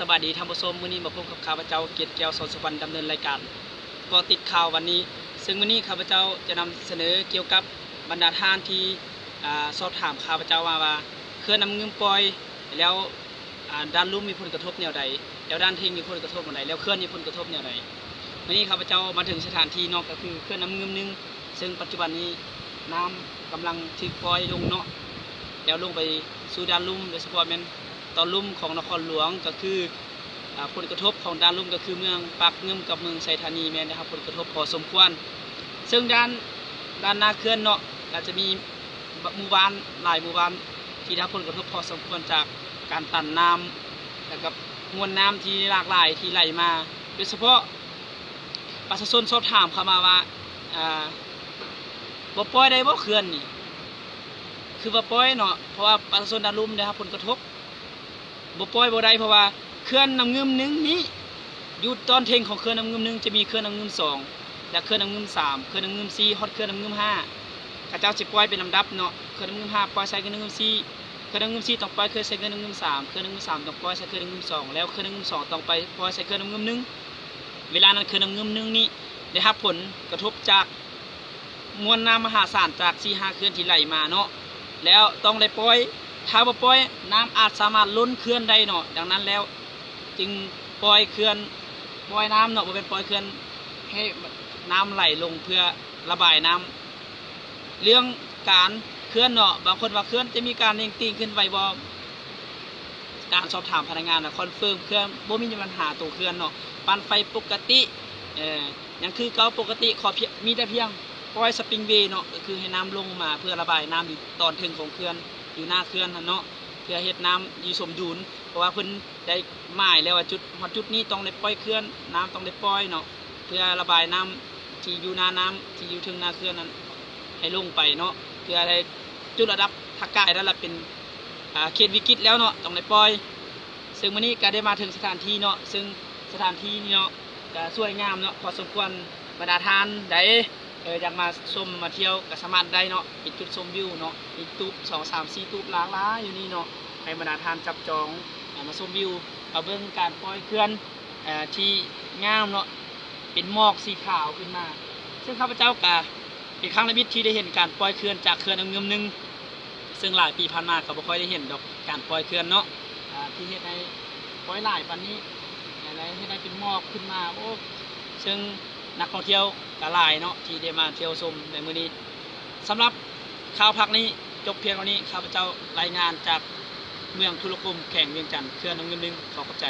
ສະບາຍດີທ່ານຜູ້ຊົມ, ມື້ນີ້ມາພົບກັບຂ້າພະເຈົ້າ ກຽດແກ້ວ ສອນສຸວັນ ດຳເນີນລາຍການເກາະຕິດຂ່າວວັນນີ້. ເຊິ່ງມື້ນີ້ຂ້າພະເຈົ້າຈະນຳສະເໜີກ່ຽວກັບບັນດາທ່ານທີ່ ອ່າ ສອບຖາມຂ້າພະເຈົ້າມາວ່າ ເຂື່ອນນ້ຳງື່ມປ່ອຍແລ້ວ ອ່າ ດ່ານລຸ່ມມີຜົນກະທົບແນວໃດ, ແລ້ວດ່ານເທັງມີຜົນກະທົບແນວໃດ, ແລ້ວເຂື່ອນມີຜົນກະທົບແນວໃດ. ມື້ນີ້ຂ້າພະເຈົ້າມາເຖິງສະຖານທີ່ເນາະ ກໍຄືເຂື່ອນນ້ຳງື່ມໜຶ່ງ ເຊິ່ງປັດຈຸບັນນີ້ນ້ຳກຳລັງຖືກປ່ອຍລົງເນາະ ແລ້ວລົງໄປສູ່ດ່ານລຸ່ມ ໂດຍສະເພາະແມ່ນຕອນລຸ່ມຂອງນະຄອນຫຼວງ ກໍຄື ອ່າ ຜົນກະທົບຂອງດ່ານລຸ່ມ ກໍຄືເມືອງປາກງື່ມກັບເມືອງໄຊທານີ ແມ່ນໄດ້ຮັບຜົນກະທົບພໍສົມຄວນ. ເຊິ່ງດ້ານ ດ້ານໜ້າເຂື່ອນເນາະ ກໍຈະມີ ໝູ່ບ້ານຫຼາຍໝູ່ບ້ານທີ່ໄດ້ຮັບຜົນກະທົບພໍສົມຄວນຈາກການຕັນນ້ຳ ແລ້ວກໍມວນນ້ຳທີ່ຫຼາກຫຼາຍທີ່ໄຫຼມາ. ໂດຍສະເພາະປະຊາຊົນສອບຖາມເຂົ້າມາວ່າ ອ່າ ບໍ່ປ່ອຍໄດ້ບໍ່ເຂື່ອນນີ້? ຄືວ່າປ່ອຍເນາະ ເພາະວ່າປະຊາຊົນດ່ານລຸ່ມໄດ້ຮັບຜົນກະທົບ. ບໍ່ປ່ອຍບໍ່ໄດ້ ເພາະວ່າເຂື່ອນນ້ຳງື່ມໜຶ່ງນີ້ ຢູ່ຕອນເທິງຂອງເຂື່ອນນ້ຳງື່ມໜຶ່ງ ຈະມີເຂື່ອນນ້ຳງື່ມສອງ ແລະ ເຂື່ອນນ້ຳງື່ມສາມ ເຂື່ອນນ້ຳງື່ມສີ່ ຮອດເຂື່ອນນ້ຳງື່ມຫ້າ. ເຂົາເຈົ້າຊິປ່ອຍເປັນລຳດັບເນາະ ເຂື່ອນນ້ຳງື່ມຫ້າປ່ອຍໃສ່ເຂື່ອນນ້ຳງື່ມສີ່ ເຂື່ອນນ້ຳງື່ມສີ່ຕ້ອງປ່ອຍເຂື່ອນໃສ່ເຂື່ອນນ້ຳງື່ມສາມ ເຂື່ອນນ້ຳງື່ມສາມຕ້ອງປ່ອຍໃສ່ເຂື່ອນນ້ຳງື່ມສອງ ແລ້ວເຂື່ອນນ້ຳງື່ມສອງຕ້ອງໄປປ່ອຍໃສ່ເຂື່ອນນ້ຳງື່ມໜຶ່ງ. ເວລານັ້ນເຂື່ອນນ້ຳງື່ມໜຶ່ງນີ້ໄດ້ຮັບຜົນກະທົບຈາກ ມວນນ້ຳມະຫາສານຈາກສີ່ຫ້າເຂື່ອນທີ່ໄຫຼມາເນາະ ແລ້ວຕ້ອງໄດ້ປ່ອຍ. ຖ້າບໍ່ປ່ອຍ ນ້ຳອາດສາມາດລົ້ນເຂື່ອນໄດ້ເນາະ. ດັ່ງນັ້ນແລ້ວຈຶ່ງປ່ອຍເຂື່ອນ ປ່ອຍນ້ຳເນາະ ບໍ່ແມ່ນປ່ອຍເຂື່ອນ ໃຫ້ນ້ຳໄຫຼລົງເພື່ອລະບາຍນ້ຳ. ເລື່ອງການເຂື່ອນເນາະ ບາງຄົນວ່າເຂື່ອນຈະມີການເໜັງຕີງຂຶ້ນໄວບໍ່? ການສອບຖາມພະນັກງານນະ ຄອນເຟີມເຂື່ອນບໍ່ມີບັນຫາໂຕເຂື່ອນເນາະ ປັ່ນໄຟປົກກະຕິ ເອີ ຍັງຄືເກົ່າປົກກະຕິ ຂໍພຽງ ມີແຕ່ພຽງປ່ອຍສະປຣິງເວເນາະ ກໍຄືໃຫ້ນ້ຳລົງມາເພື່ອລະບາຍນ້ຳຢູ່ຕອນເທິງຂອງເຂື່ອນ ຢູ່ໜ້າເຂື່ອນຫັ້ນເນາະ ເພື່ອເຮັດນ້ຳຢູ່ສົມດຸນ ເພາະວ່າເພິ່ນໄດ້ໝາຍແລ້ວວ່າຈຸດ ຮອດຈຸດນີ້ຕ້ອງໄດ້ປ່ອຍເຂື່ອນ ນ້ຳຕ້ອງໄດ້ປ່ອຍເນາະ ເພື່ອລະບາຍນ້ຳທີ່ຢູ່ໜ້ານ້ຳ ທີ່ຢູ່ເທິງໜ້າເຂື່ອນນັ້ນໃຫ້ລົງໄປເນາະ ເພື່ອໃຫ້ຈຸດລະດັບຖ້າກາຍນັ້ນລະເປັນ ອ່າ ເຂດວິກິດແລ້ວເນາະ ຕ້ອງໄດ້ປ່ອຍ. ເຊິ່ງມື້ນີ້ກໍໄດ້ມາເຖິງສະຖານທີ່ເນາະ ເຊິ່ງສະຖານທີ່ນີ້ເນາະ ກໍສວຍງາມເນາະ ພໍສົມຄວນ. ບັນດາທ່ານໃດ ເອີ ຢາກມາຊົມມາທ່ຽວກໍສາມາດໄດ້ເນາະ ເປັນຈຸດຊົມວິວເນາະ ມີຕູບສອງສາມສີ່ຕູບຫຼາກຫຼາຍຢູ່ນີ້ເນາະ ໃຫ້ບັນດາທ່ານຈັບຈອງ ອ່າ ມາຊົມວິວ ມາເບິ່ງການປ່ອຍເຂື່ອນ ເອີ ທີ່ງາມເນາະ ເປັນໝອກສີຂາວຂຶ້ນມາ. ເຊິ່ງຂ້າພະເຈົ້າກະເປັນຄັ້ງທຳອິດທີ່ໄດ້ເຫັນການປ່ອຍເຂື່ອນຈາກເຂື່ອນນ້ຳງື່ມໜຶ່ງ ເຊິ່ງຫຼາຍປີຜ່ານມາກໍບໍ່ຄ່ອຍໄດ້ເຫັນດອກການປ່ອຍເຂື່ອນເນາະ ອ່າ ທີ່ເຮັດໃຫ້ປ່ອຍຫຼາຍປານນີ້ ແລະ ເຮັດໃຫ້ເປັນໝອກຂຶ້ນມາ. ໂອ້ ເຊິ່ງນັກທ່ອງທ່ຽວກໍຫຼາຍເນາະ ທີ່ໄດ້ມາທ່ຽວຊົມໃນມື້ນີ້. ສຳລັບຂ່າວພາກນີ້ຈົບພຽງເທົ່ານີ້. ຂ້າພະເຈົ້າລາຍງານຈາກເມືອງທຸລະຄົມ ແຂວງວຽງຈັນ ເຂື່ອນນ້ຳງື່ມໜຶ່ງ. ຂໍຂອບໃຈ.